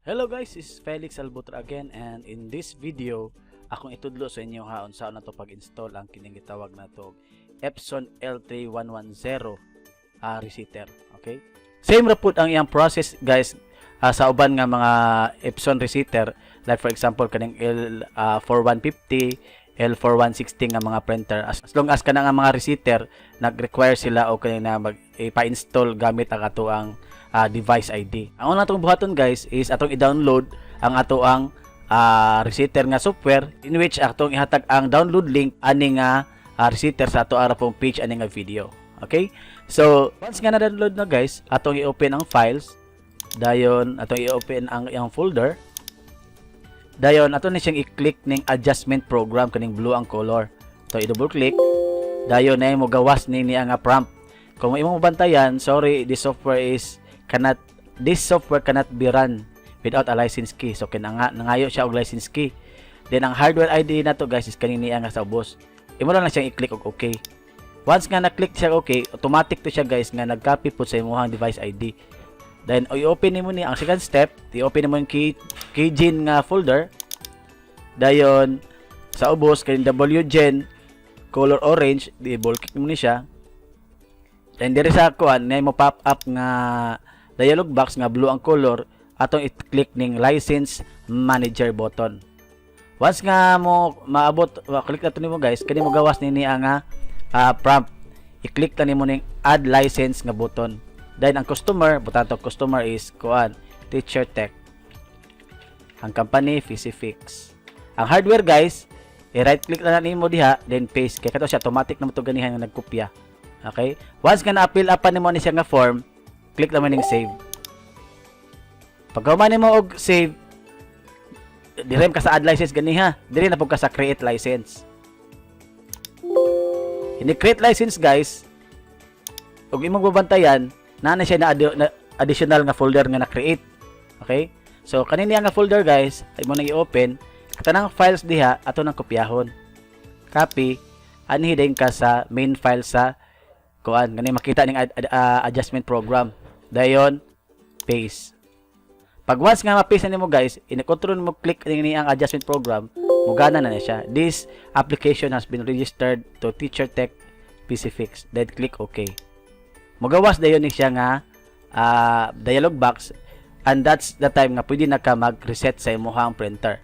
Hello guys, this is Felix Albutra again and in this video, akong itudlo sa inyo ha unsaon nato pag-install ang kining gitawag nato Epson L3110 resheeter, okay? Same ra pud ang iyang process, guys, sa uban nga mga Epson resheeter, like for example kaning L4150, L4160 nga mga printer. As long as kana nga mga resheeter nag-require sila o kani na mag ipa-install gamit ang atoang device ID. Ang una atong buhaton, guys, is atong i-download ang atoang resheeter nga software, in which atong ihatag ang download link ani nga resheeter sa ato ara pong page ani nga video. Okay? So, once nga na-download na, guys, atong i-open ang files, dayon atong i-open ang iyang folder. Dayon ato ni siyang i-click ning adjustment program, kaning blue ang color. So i-double click. Dayon na mo gawas ni niya nga prompt. Kung imong bantayan, "Sorry, this software cannot be run without a license key." So kinanga nangayo siya og license key. Then ang hardware ID nato, guys, is kaning niya nga sa ubos. Imo lang na siyang i-click og okay. Once nga na-click siya okay, automatic to siya, guys, nga nag-copy pud sa imong device ID. Then i-open nimo ni ang second step, i-open nimo yung keygen nga folder. Dayon sa ubos kay WGen color orange, di-double click mo ni siya. Then diri sa kuan na mo pop up nga dialog box nga blue ang color, atong i-click ning license manager button. Once nga mo maabot, click na to nimo, guys, kani mo gawas ni niya nga prompt. I-click na nimo ning add license nga button. Then ang customer, butan to customer is kuan, Teacher Tech. Ang company, Fix. Ang hardware, guys, i-right click na nimo diha, then paste kay kato siya automatic na mo to ganihan nga nagkopya. Okay? Once nga na-fill up nimo ni siya nga form, click naman ning save. Pag human nimo og save, dire ka sa add license ganiha. Dire na pud ka sa create license. Ini create license, guys, ug imong babantayan, naa na siya na additional nga folder nga na-create. Okay? So kanini nga folder, guys, ay mo nang i-open, tanang files diha ato nang kopyahon. Copy, anhi din ka sa main file sa kuan gani makita ning adjustment program. Dayon paste. Pag once nga ma-paste na nimo, guys, ini-control mo click ni ang adjustment program, mugana na na siya. "This application has been registered to Teacher Tech PC Fix." Then click OK. Mugawas dayon ni siya nga dialog box and that's the time nga pwede na ka mag-reset sa imong printer.